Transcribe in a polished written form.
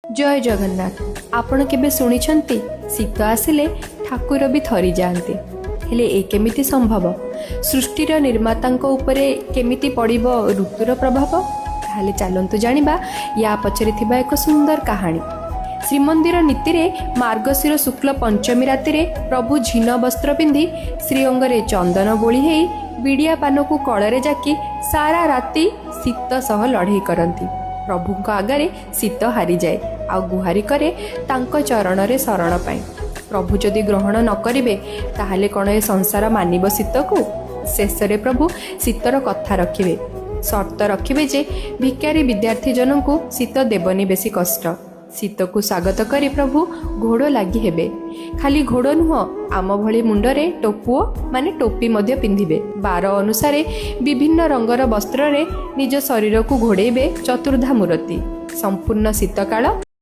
ଜୟ ଜଗନ୍ନାଥ। ଆପଣ କେବେ ଶୁଣିଛନ୍ତି, ଶୀତ ଆସିଲେ ଠାକୁର ବି ଥରିଯାଆନ୍ତି? ହେଲେ ଏ କେମିତି ସମ୍ଭବ? ସୃଷ୍ଟିର ନିର୍ମାତାଙ୍କ ଉପରେ କେମିତି ପଡ଼ିବ ଋତୁର ପ୍ରଭାବ? ତାହେଲେ ଚାଲନ୍ତୁ ଜାଣିବା ୟା ପଛରେ ଥିବା ଏକ ସୁନ୍ଦର କାହାଣୀ। ଶ୍ରୀମନ୍ଦିର ନୀତିରେ ମାର୍ଗଶିର ଶୁକ୍ଲ ପଞ୍ଚମୀ ରାତିରେ ପ୍ରଭୁ ଝୀନ ବସ୍ତ୍ର ପିନ୍ଧି, ଶ୍ରୀଅଙ୍ଗରେ ଚନ୍ଦନ ବୋଳି ହେଇ, ବିଡ଼ିଆ ପାନକୁ କଳରେ ଜାକି ସାରା ରାତି ଶୀତ ସହ ଲଢ଼େଇ କରନ୍ତି। ପ୍ରଭୁଙ୍କ ଆଗରେ ଶୀତ ହାରିଯାଏ ଆଉ ଗୁହାରି କରେ ତାଙ୍କ ଚରଣରେ ଶରଣ ପାଇଁ। ପ୍ରଭୁ ଯଦି ଗ୍ରହଣ ନ କରିବେ, ତାହେଲେ କ'ଣ ଏ ସଂସାର ମାନିବ ଶୀତକୁ? ଶେଷରେ ପ୍ରଭୁ ଶୀତର କଥା ରଖିବେ। ସର୍ତ୍ତ ରଖିବେ ଯେ ଭିକାରୀ ବିଦ୍ୟାର୍ଥୀ ଜନଙ୍କୁ ଶୀତ ଦେବନି ବେଶୀ କଷ୍ଟ। ଶୀତକୁ ସ୍ୱାଗତ କରି ପ୍ରଭୁ ଘୋଡ଼ ଲାଗି ହେବେ। ଖାଲି ଘୋଡ଼ ନୁହଁ, ଆମ ଭଳି ମୁଣ୍ଡରେ ଟୋପୁଅ ମାନେ ଟୋପି ମଧ୍ୟ ପିନ୍ଧିବେ। ବାର ଅନୁସାରେ ବିଭିନ୍ନ ରଙ୍ଗର ବସ୍ତ୍ରରେ ନିଜ ଶରୀରକୁ ଘୋଡ଼େଇବେ। ଚତୁର୍ଦ୍ଧା ମୂରତି ସମ୍ପୂର୍ଣ୍ଣ ଶୀତକାଳ